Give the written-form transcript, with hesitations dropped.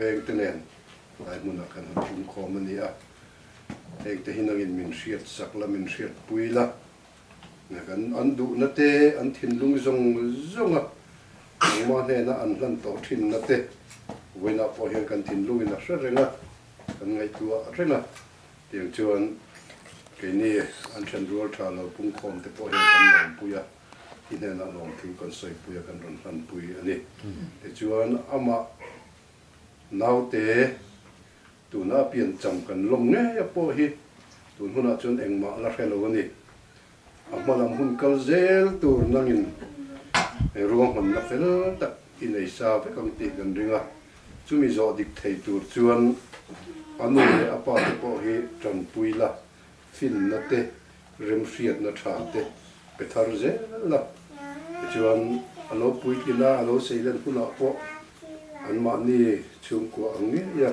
Vengte nen lai hmunah kan han pungkhawm a ni a, hengte hi nangin min hriat sak la, min hriat pui la, kan an duhna te, an thinlung zawng zawnga nangmah hnena an hlan tawh thinna te vawiinah pawh hian kan thinlungin a hre reng a, kan ngaihtuah reng a, tiang chuan keini an then rual tha lo pungkhawm te pawh hian kan lawmpui a, i hnenah lawmthu kan sawipui a, kan rawn hlanpui a ni. Tichuan amah Naute, tuna a piancham kan lawm ngei a pawh hi tun hunah chuan engmah la hre lo a ni. A hma lam hun kal zel tur nangin ruahmanna fel tak i nei sa vek ang tih kan ring a, chumi zawh dik thei tur chuan a nu leh a pa te pawh hi tanpui la Finna te, remhriatna tha te pe thar zel a, tichuan a lo puitlin a, a lo seilen hunah pawh anmahni chhungkua ang ngei a.